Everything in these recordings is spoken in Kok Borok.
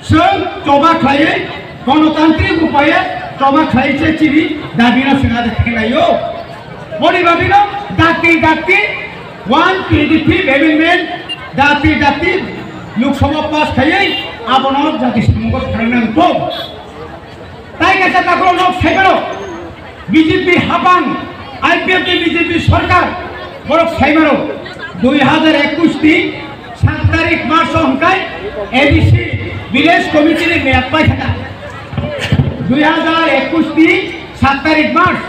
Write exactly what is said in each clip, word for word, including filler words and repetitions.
Chwng choba khlaiwi, gonotantrik upaye choba khlai se chini dabino chwng ada khlaio. Boni bagwino dakti dakti one twenty-fifth amendment dakti dakti Lok Sabha pass khaiwi abono jati samungo pharnang tong. Tai kaisa takhro nok saibaro B J P hapang, I P F ni B J P sarkar borok saibaro dui hajar ekush ni sat tarik March o hwnkhe A D C village committee ni meyad paikha. Dui hajar ekush ni sat tarik March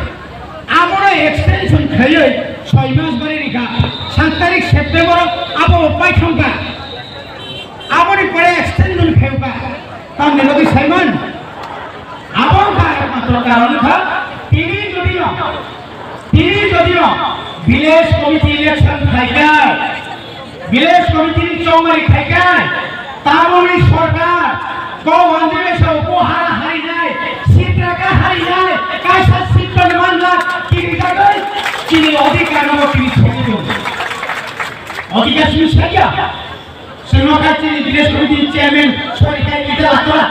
abono extension khaiwi soi mas bari rikha, sat tarik September o abo paithangkha. Aboni pore extension khaiba. Tamni bagwi saiman. Abo wngkha ekmatro karon wngkha. Tini jodi no, tini jodi no village committee election khaikha, village committee ni chongmani khaikha, tamoni sarkar ko wanjile sa upo hara harinai, sitra ka harinai, kaisa sitra ni manla tini jagoi tini odhikar no tini chhengdo. Odhikar sini saya. Senoka chini village committee chairman sori kai ida atora.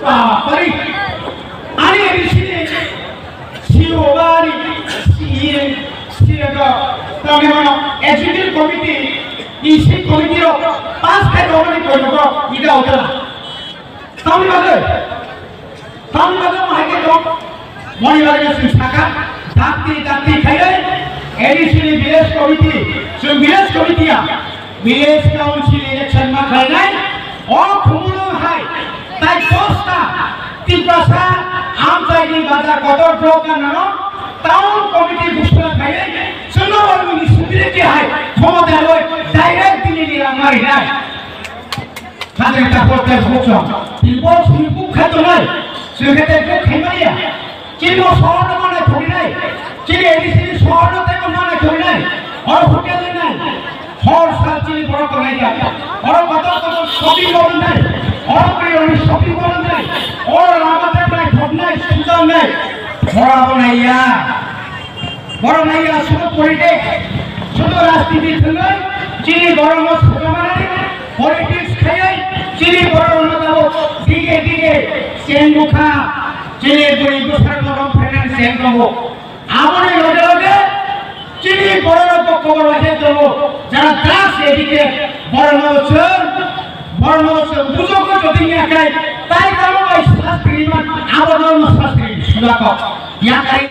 Ba, pari. Ani A D C ni C E O ba ani C E O, C E O ko. Tame mano executive committee, E C committee ro pass kai ko mani ko ko ida atora. Tamni bagwi, tamni bagwi mo hai khe tong, moni bagwi chwng saka, dakti dakti khailai, A D C ni village committee, chwng village committee ya, village council election ma khlainai, o khumulwng hai, tai dosta, Tiprasa, amchaini baja kotor block ganano, town committee gusula khailai, chwngno o municipality hai, khomota loi, direct dini ni rang ma rinai. Kadri takhor tei bukchang. Tini bo sini buk khai tongnai. Sini khai tei buk khai manya. Chini bo sohor no manai thongnai. Chini A D C ni sohor no tei bo manai thongnai. Oro hotel nai. Hor sal chini borok tongnai ya. Oro kotor kotor shopping mall nai. Oro kri oro shopping mall nai. Oro lama tei bai thongnai, sujan nai. Oro abo nai ya. Borok nai ya sudu politik, sudu rajniti thwngwi chini borokno sokamani politics khaiwi chini borokno tabuk dige dige cheng bukha, chini bwrwi bwsarokno rong phainani cheng tongo. Aboni loge loge chini borokno bo kobor bai tongo, jara drugs addict borokno chwng, borokno chwng bujokno jodi yakai, tai tamo bai sastri man, abono sastri sujako yakai.